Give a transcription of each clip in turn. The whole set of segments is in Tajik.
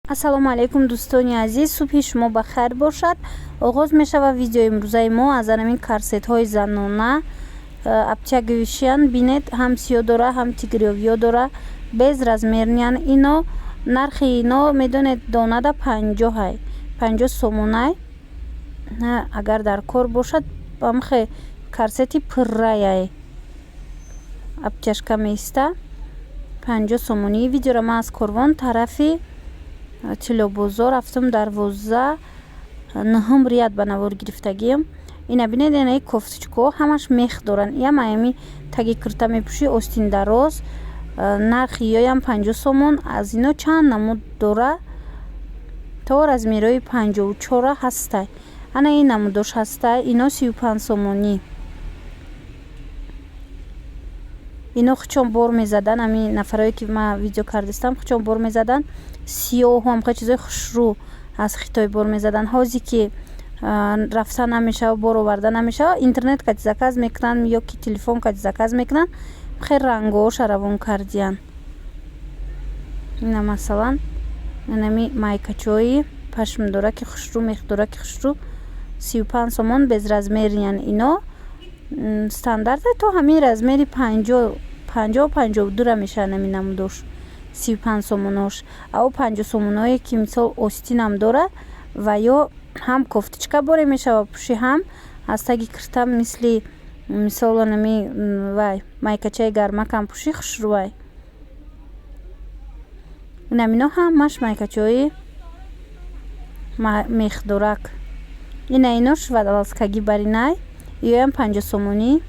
Ассалому алайкум, дӯстони азиз, субҳи шумо ба хайр бошад. Оғоз мешавад видеои имрӯзаи мо аз анамин корсетҳои занона, обтягивающий ян. Бинед, ҳам сиё дора, ҳам тигровый ё дора, безразмерный ян ино. Нархи ино, медонед, донада 50-ай, 50 сомонай. Агар дар кор бошад, ҳамхе корсети пурраяй, обтяжка меиста, 50 сомонӣ. Видеоро ман аз Корвон, тарафи Тиллобозор рафтам, дарвоза нуҳум ряд ба навор гирифтагиам. Ина бинед, инаи кофточка ҳо ҳамаш мех доранд. Иам аями таги кирта мепӯшӣ, остин дароз. Нархи ёям 50 сомон. Аз ино чанд намуд дора, то размерҳои 54-а ҳастай. Ана ин намудош ҳастай, ино 35 сомонӣ. Ино хучон бор мезадан, ҳамин нафарое ки ман видео кардистам, хучон бор мезадан, сиёҳу ҳамха чизои хушрӯ аз Хитой бор мезадан. Ҳозе ки рафта намешава, бор оварда намешава, интернет кати заказ мекунанд ё ки телефон кати заказ мекунанд. Хел рангҳоша равон кардиян. Ина, масалан, инами майкачои пашмдораки хушрӯ, мехдораки хушрӯ, 35 сомон, безразмерный ян ино. Стандарте, то ҳамин размери 50, 50, 52-ра мешавад ҳамин намудош, 35 сомонош. Ав 50 сомоное ки, мисол, остинам дорад ва ё ҳам кофточка боре мешава пӯши, ҳам аз таги кирта, мисли мисол, анами вай майкачаи гармакам пӯши, хушрӯвай. Инамино ҳамаш майкачаҳои мехдорак. Ина, инош водолазка гӣ баринай, иёям 50 сомонӣ.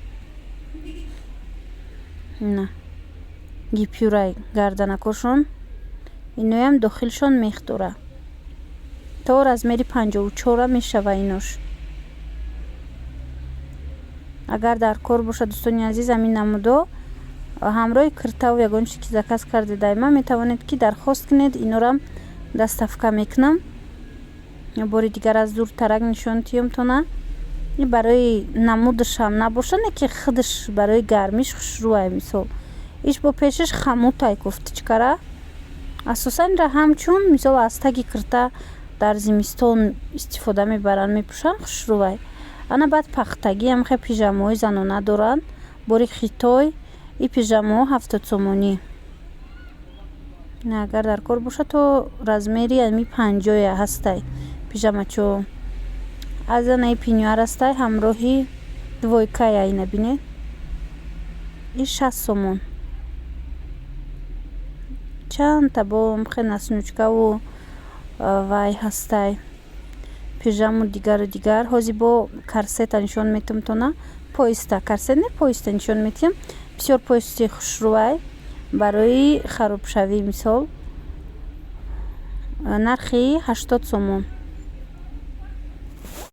Ина, гипюрай гарданакошон, иноям дохилшон мех дора, то размери 54-а мешава инош. Агар дар кор бошад, дӯстони азиз, ҳамин намудо ҳамроҳи киртаву ягон чизе ки заказ кардед, ай ман метавонед ки дархост кунед, инорам доставка мекунам. Бори дигар аз дуртарак нишон тиёмтона. И барои намудашам набошад, не ки худаш барои гармиш хушрӯай. Мисол, иш бо пешаш хамутай кофточка ра. Асосан инра ҳамчун, мисол, аз таги кирта дар зимистон истифода мебаранд, мепӯшанд, хушрӯвай. Ана, баъд пахтагӣ ҳамхе пижамаҳои занона доранд, бори Хитой. И пижамаҳо 70 сомонӣ. Агар дар кор бошад, то размери ами 50-я ҳастай пижамачо. Аз анаи пеньюар ҳастай, ҳамроҳи двойка я. Ина бинед, и 60 сомон. Чандта бо хе ночничка ву вай ҳастай, пижаму дигару дигар. Ҳозир бо корсета нишон метавонтона, пояс та, корсет не, пояс та нишон метиҳам. Бисёр пояс и хушрӯвай барои харобшавӣ. Мисол, нархи 80 сомон.